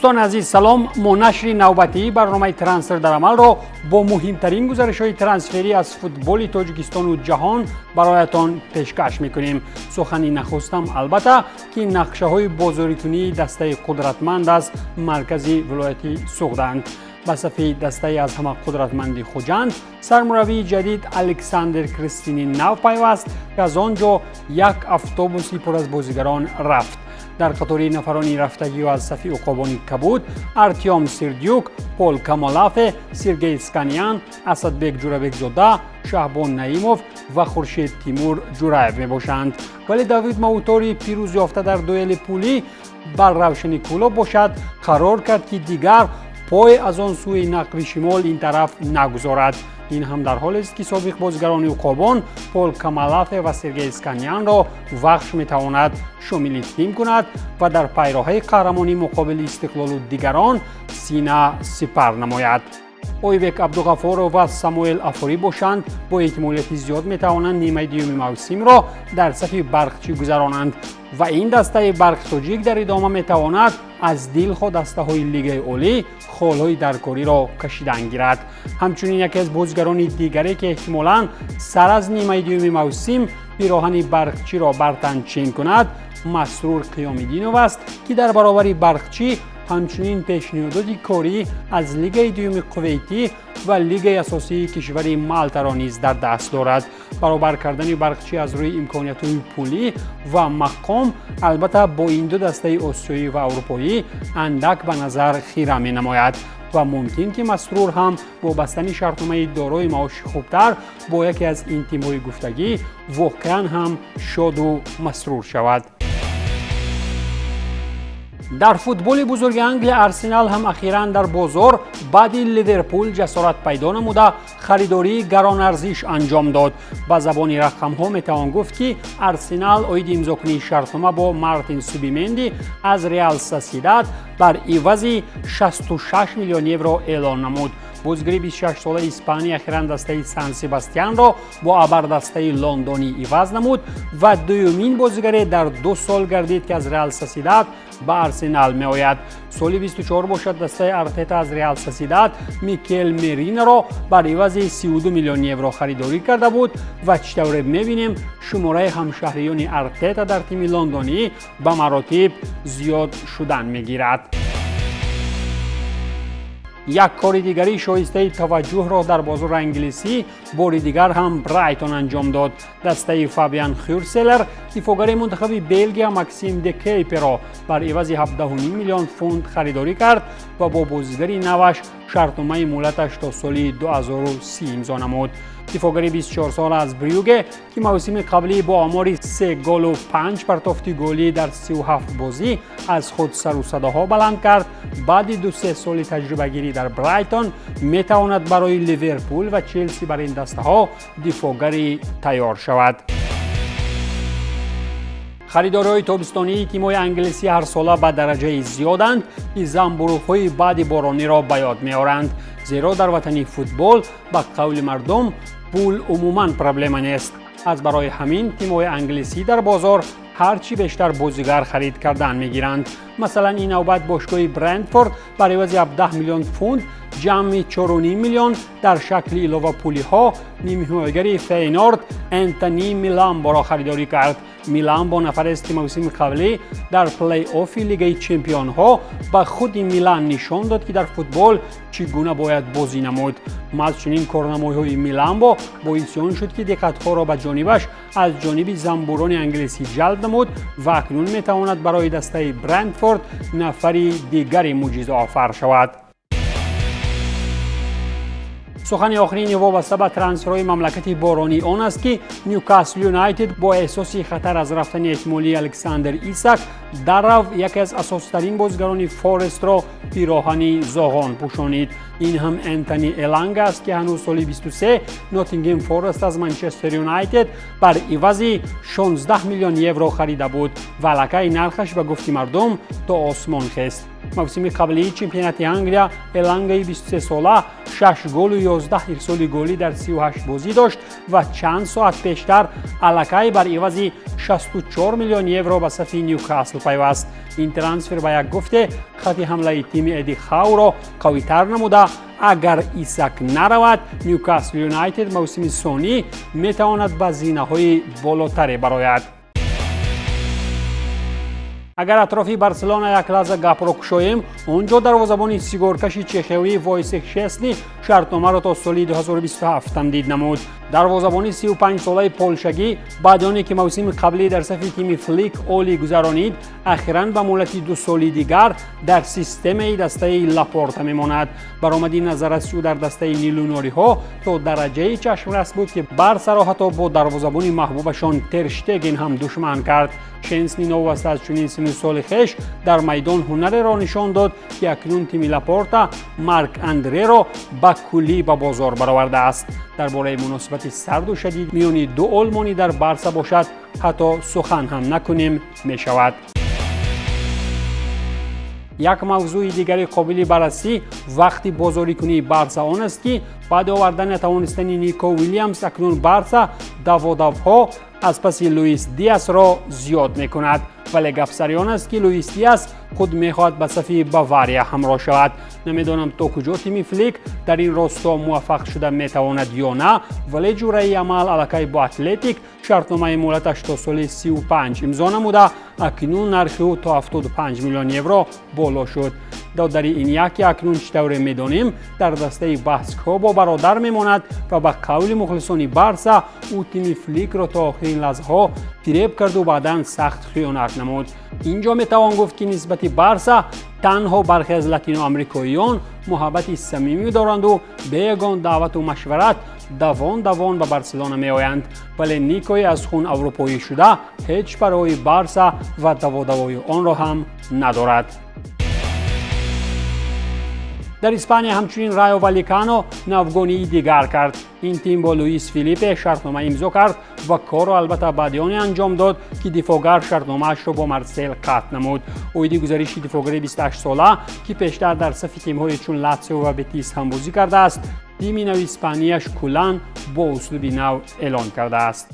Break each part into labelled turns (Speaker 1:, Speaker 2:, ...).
Speaker 1: Дӯстони азиз, салом. Мо нашри навбатии барномаи «Трансфер дар амалро» бо муҳимтарин гузаришҳои трансферӣ аз футболи Тоҷикистону ҷаҳон бароятон пешкаш мекунем. Сухани нахустам, албатта, ки нақшаҳои бозорикунии дастаи қудратманд аз маркази вилояти Суғданд. Ба сафи дастаи аз ҳама қудратманди Хуҷанд сармураввии ҷадид Александр Кристини нав пайваст, ки аз он ҷо як автобуси пур аз бозигарон рафт. Дар қатори нафарони рафтагиҳо аз сафи уқобони кабуд Артём Сердюк, Пол Камолафе, Сергей Сканян, Асадбек Ҷурабекзода, Шаҳбон Наимов ва Хуршед Тимур Ҷураев мебошанд. Вале Давид Маутори пирӯзёфта дар дуэли пулӣ бар Равшани Кӯлоб бошад, қарор кард, ки дигар пой аз он сӯи нақби шимол ин тараф нагузорад. Ин ҳам дар ҳолест, ки собиқ бозигарони уқобон Пол Камалафе ва Сергей Сканянро Вахш метавонад шомили тим кунад ва дар пайроҳаи қаҳрамонӣ муқобили Истиқлолу дигарон сина сипар намояд. Ойбек Абдуғафоров ва Самуэл Афорӣ бошанд, бо эҳтимолияти зиёд метавонанд нимаи дуюми мавсимро дар сафи Барқчӣ гузаронанд ва ин дастаи Барқи Тоҷик дар идома метавонад аз дилхоҳ дастаҳои Лигаи Олӣ холҳои даркориро кашидан гирад. Ҳамчунин яке аз бозигарони дигаре, ки эҳтимолан сар аз нимаи дуюми мавсим пироҳани Барқчиро бар тан чин кунад, Масрур Қиёмиддинов аст, ки дар баробари Барқчӣ ҳамчунин пешниҳодоти корӣ аз Лигаи дуюми Кувейтӣ ва лигаи асосии кишвари Малтаро низ дар даст дорад. Баробар кардани Барқчӣ аз рӯи имкониятҳои пулӣ ва мақом, албатта, бо ин ду дастаи осиёӣ ва аврупоӣ андак ба назар хира менамояд ва мумкин, ки Масрур ҳам бо бастани шартномаи дорои маоши хубтар бо яке аз ин тимҳои гуфтагӣ воқеан ҳам шоду масрур шавад. Дар футболи бузурги Англия Арсенал ҳам ахиран дар бозор баъди Ливерпул ҷасорат пайдо намуда, харидории гаронарзиш анҷом дод. Ба забони рақамҳо метавон гуфт, ки Арсенал оиди имзокунии шартнома бо Мартин Субименди аз Реал Сосьедад бар ивази 66 миллион евро эълон намуд. Бозигари 26-солаи Испания ахиран дастаи Сан Себастьянро бо абардастаи Лондонӣ иваз намуд ва дуюмин бозигаре дар 2 сол гардид, ки аз Реал Сосьедад ба Арсенал меояд. Соли 24 бошад, дастаи Артета аз Реал Сосьедад Микел Мериноро бар ивази 32 миллион евро харидорӣ карда буд ва чӣ тавре мебинем, шумораи ҳамшаҳриёни Артета дар тими лондонӣ ба маротиб зиёд шудан мегирад. Як кори дигари шоистаи таваҷҷӯҳро дар бозори англисӣ бори дигар ҳам Брайтон анҷом дод. Дастаи Фабиан Хюрселер дифоъгари мунтахаби Белгия Максим де Кейперо бар ивази 17,5 миллион фунт харидорӣ кард ва бо бозигари наваш шартномаи муҳлаташ то соли 2030 имзо намуд. Дифоъгари 24сола аз Брюге, ки мавсими қаблӣ бо омори се голу панҷ партофти голӣ дар 37 бозӣ аз худ сару садоҳо баланд кард, баъди ду-се соли таҷрибагирӣ дар Брайтон метавонад барои Ливерпул ва Челси бар ин дастаҳо дифоъгари тайёр шавад. Харидориҳои тобистонии тимҳои англисӣ ҳарсола ба дараҷаи зиёданд, ки замбуруғҳои баъди борониро ба ёд меоранд, зеро дар ватани футбол, ба қавли мардум, пул умуман проблема нест. Аз барои ҳамин тимҳои англисӣ дар бозор ҳар чӣ бештар бозигар харид кардан мегиранд. Масалан, ин навбат бошгоҳи Брентфорд бар ивази 17 миллион фунт, ҷамъи 4,5 миллион дар шакли иловапулиҳо, нимҳимоягари Фейнорд Энтони Миламборо харидорӣ кард. Миламбо нафарест, ки мавсими қаблӣ дар плей-оффи Лигаи чемпионҳо ба худи Милан нишон дод, ки дар футбол чӣ гуна бояд бозӣ намуд. Маҳз чунин корнамоиҳои Миламбо боиси он шуд, ки диққатҳоро ба ҷонибаш аз ҷониби замбурони англисӣ ҷалб намуд ва акнун метавонад барои дастаи Брентфорд нафари дигари мӯъҷизаофар шавад. Сухани охирини вобаста ба трансферҳои мамлакати боронӣ он аст, ки Нюкасл Юнайтед бо эҳсоси хатар аз рафтани эҳтимолии Александр Исак даррав яке аз асоситарин бозигарони Форестро пироҳани зоғон пӯшонид. Ин ҳам Энтони Эланга аст, ки ҳанӯз соли 23 Ноттингем Форест аз Манчестер Юнайтед бар ивази 16 миллион евро харида буд ва аллакай нархаш, ба гуфти мардум, то осмон хест. Мавсими қаблии чемпионати Англия Элангаи 23 сола 6 голу 11 ирсоли голӣ дар 38 бозӣ дошт ва чанд соат пештар аллакай бар ивази 64 миллион евро ба сафи Ньюкасл пайваст. Ин трансфер ба як гуфте хати ҳамлаи тими Эди Хауро қавитар намуда, агар Исак наравад, Ньюкасл Юнайтед мавсими сонӣ метавонад ба зинаҳои болотаре барояд. Агар атрофи Барселона як лаҳза гапро кушоем, он ҷо дарвозабони сигоркаши чехиявӣ Войсех Шесни шартномаро то соли 2027 тамдид намуд. Дарвозабони 35-солаи полшагӣ баъди оне ки мавсими қаблӣ дар сафи тими Флик олӣ гузаронид, ахиран ба муҳлати 2 соли дигар дар системаи дастаи Лапорта мемонад. Баромади назарраси ӯ дар дастаи нилунориҳо то дараҷаи чашмрас буд, ки Барсаро ҳатто бо дарвозабони маҳбубашон Терштеген ҳам душман кард. Шенсни новобаста аз чунин синну соли хеш дар майдон ҳунареро нишон дод, ки акнун тими Лапорта Марк Андреро ба куллӣ ба бозор баровардааст. Дар бораи муносибати сарду шадид миёни ду олмонӣ дар Барса бошад, ҳатто сухан ҳам накунем мешавад. Як мавзӯи дигари қобили баррасӣ вақти бозорикунии Барса он аст, ки баъди овардан натавонистани Нико Уилямс, акнун Барса даводавҳо аз паси Луис Диасро зиёд мекунад. Вале гапсари он аст, ки Луис Диас худ мехоҳад ба сафи Бавария ҳамроҳ шавад. Намедонам, то куҷо тими Флик дар ин росто муваффақ шуда метавонад ё на, вале ҷураи Ямал аллакай бо Атлетик шартномаи муҳлаташ то соли 35 имзо намуда, акнун нархи ӯ то 75 миллион евро боло шуд. Додари Иньяки акнун, чӣ тавре медонем, дар дастаи баскҳо бо бародар мемонад ва ба қавли мухлисони Барса ӯ тими Фликро то охирин лаҳзаҳо фиреб карду баъдан сахт хиёнат намуд. Ин ҷо метавон гуфт, ки нисбати Барса танҳо бархе аз латиноамрикоиён муҳаббати самимӣ доранду бе ягон даъвату машварат давон давон ба Барселона меоянд, вале Никои аз хун аврупоӣ шуда ҳеҷ парвои Барса ва даводавои онро ҳам надорад. Дар Испания ҳамчунин Райо Валикано навгонии дигар кард. Ин тим бо Луис Филиппе шартнома имзо кард ва корро албатта баъди оне анҷом дод, ки дифоъгар шартномаашро бо Марсел қатъ намуд. Оиди гузариши дифоъгари 28сола, ки пештар дар сафи тимҳои чун Латсио ва Бетис ҳам бозӣ кардааст, тими нави испанияш куллан бо услуби нав эълон кардааст.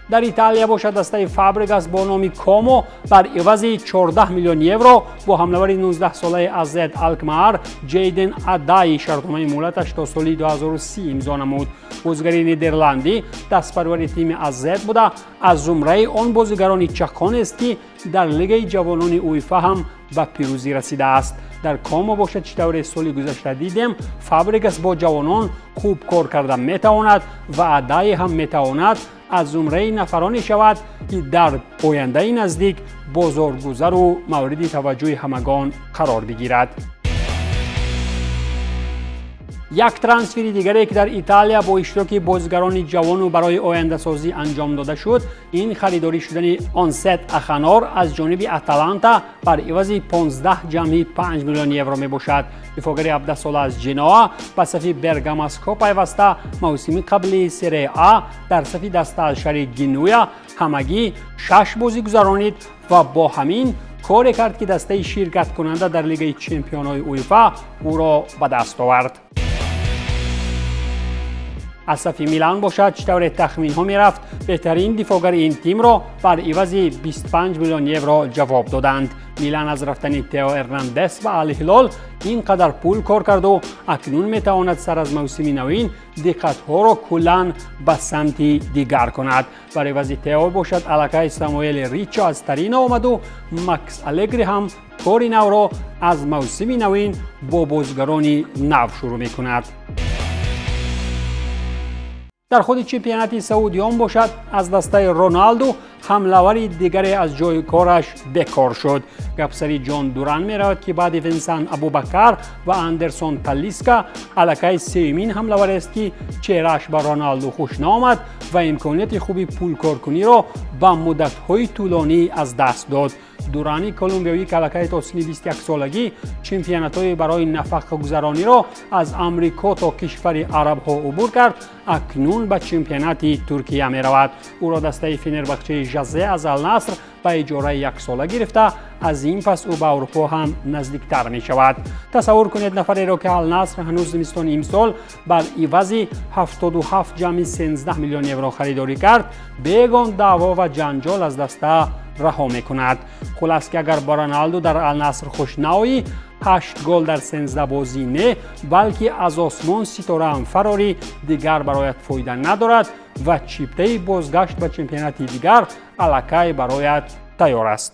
Speaker 1: Дар Италия бошад, дастаи Фабрегас бо номи Комо бар ивази 14 миллион евро бо ҳамлавари 19-солаи АЗ Алкмаар Ҷейден Адаи шартномаи муҳлаташ то соли 2030 имзо намуд. Бозигари нидерландӣ дастпарвари тими АЗ буда, аз зумраи он бозигарони чақонест, ки дар лигаи ҷавонони УЕФА ҳам ба пирӯзӣ расидааст. Дар Комо бошад, чӣ тавре соли гузашта дидем, Фабрегас бо ҷавонон хуб кор карда метавонад ва Адаи ҳам метавонад аз зумраи нафароне шавад, ки дар ояндаи наздик бозоргузару мавриди таваҷҷӯҳи ҳамагон қарор бигирад. Як трансфери дигаре, ки дар Италия бо иштироки бозигарони ҷавону барои ояндасозӣ анҷом дода шуд, ин харидорӣ шудани Онсет Аханор аз ҷониби Аталанта бар ивази 15 ҷамъи 5 миллион евро мебошад. Дифоъгари 17сола аз Ҷеноа ба сафи бергамаско пайваста, мавсими қабли Серия А дар сафи даста аз шаҳри Генуя ҳамагӣ шаш бозӣ гузаронид ва бо ҳамин коре кард, ки дастаи ширкаткунанда дар Лигаи чемпионҳои УЕФА ӯро ба даст овард. Аз сафи Милан бошад, чӣ тавре тахминҳо мерафт, беҳтарин дифоъгари ин тимро бар ивази 25 миллион евро ҷавоб доданд. Милан аз рафтани Тео Эрнандес ба Алҳилол ин қадар пул кор карду акнун метавонад сар аз мавсими навин диққатҳоро куллан ба самти дигар кунад. Бар ивази Тео бошад, аллакай Самуэли Ричо аз Торино омаду Макс Алегри ҳам кори навро аз мавсими навин бо бозигарони нав шурӯъ мекунад. Дар худи чемпионати саудиён бошад, аз дастаи Роналду ҳамлавари дигаре аз ҷои кораш бекор шуд. Гапсари Ҷон Дуран меравад, ки баъди Винсан Абубакар ва Андерсон Талиска аллакай сеюмин ҳамлаварест, ки чеҳрааш ба Роналду хуш наомад ва имконияти хуби пулкоркуниро ба муддатҳои тӯлонӣ аз даст дод. Дурани колумбиявӣ ки аллакай то синни 21 солагӣ чемпионатҳои барои нафақагузарониро аз Амрико то кишвари арабҳо убур кард, акнун ба чемпионати Туркия меравад. Ӯро дастаи Фенербахчаи Жазе аз Алнаср ба иҷораи яксола гирифта. Аз ин пас ӯ ба Аврупо ҳам наздиктар мешавад. Тасаввур кунед нафареро, ки Алнаср ҳанӯз зимистони имсол бар ивази 77 ҷамъи 13 миллион евро харидорӣ кард, бегон даъво ва ҷанҷол аз даста раҳо мекунад. Хулас, ки агар ба Роналду дар Алнаср хуш наоӣ, ҳашт гол дар 13 бозӣ не, балки аз осмон ситораам фарорӣ, дигар бароят фоида надорад ва чиптаи бозгашт ба чемпионати дигар аллакай бароят тайёр аст.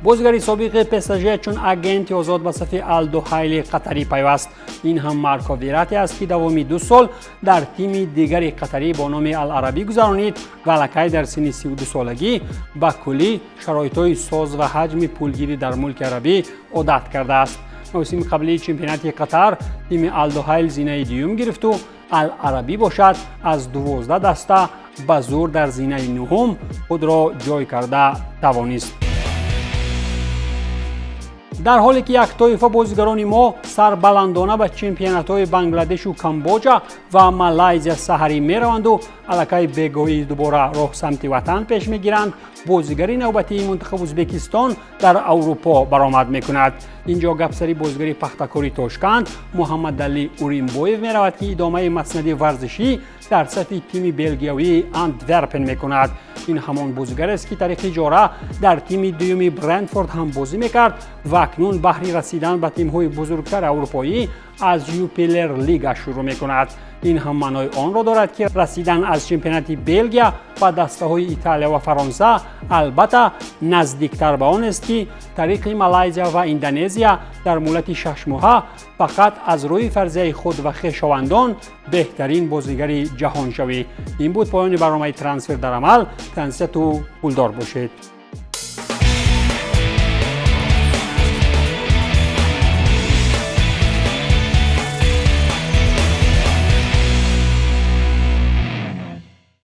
Speaker 1: Бозигари собиқи ПСЖ чун агенти озод ба сафи Алдухайли қатарӣ пайваст. Ин ҳам Марко Веррати аст, ки давоми 2 сол дар тими дигари қатарӣ бо номи Ал-Арабӣ гузаронид ва аллакай дар синни 32 солагӣ ба куллӣ шароитҳои соз ва ҳаҷми пулгирӣ дар мулки арабӣ одат кардааст. Мавсими қаблии чемпионати Қатар тими Алдухайл зинаи дуюм гирифту Ал-Арабӣ бошад, аз 12 даста ба зур дар зинаи нуҳум худро ҷой карда тавонист. Дар ҳоле ки як тоифа бозигарони мо сарбаландона ба чемпионатҳои Бангладешу Камбоҷа ва Малайзия саҳарӣ мераванду аллакай бегоҳӣ дубора роҳ самти ватан пеш мегиранд, бозигари навбатии мунтахаб Ӯзбекистон дар Аврупо баромад мекунад. Инҷо гапсари бозигари Пахтакори Тошканд Муҳаммадалӣ Уримбоев меравад, ки идомаи маснади варзишӣ дар сафи тими белгиявии Антверпен мекунад. Ин ҳамон бозигарест, ки тариқи иҷора дар тими дуюми Брентфорд ҳам бозӣ мекард ва акнун баҳри расидан ба тимҳои бузургтари аврупоӣ аз Юпилер Лига шурӯъ мекунад. Ин ҳам маънои онро дорад, ки расидан аз чемпионати Белгия ба дастаҳои Италия ва Фаронса албатта наздиктар ба он аст, ки тариқи Малайзия ва Индонезия дар муҳлати 6 моҳа фақат аз рӯи фарзияи худ ва хешовандон беҳтарин бозигари ҷаҳон шавӣ. Ин буд поёни барномаи Трансфер дар амал. Тансиҳату пулдор бошед.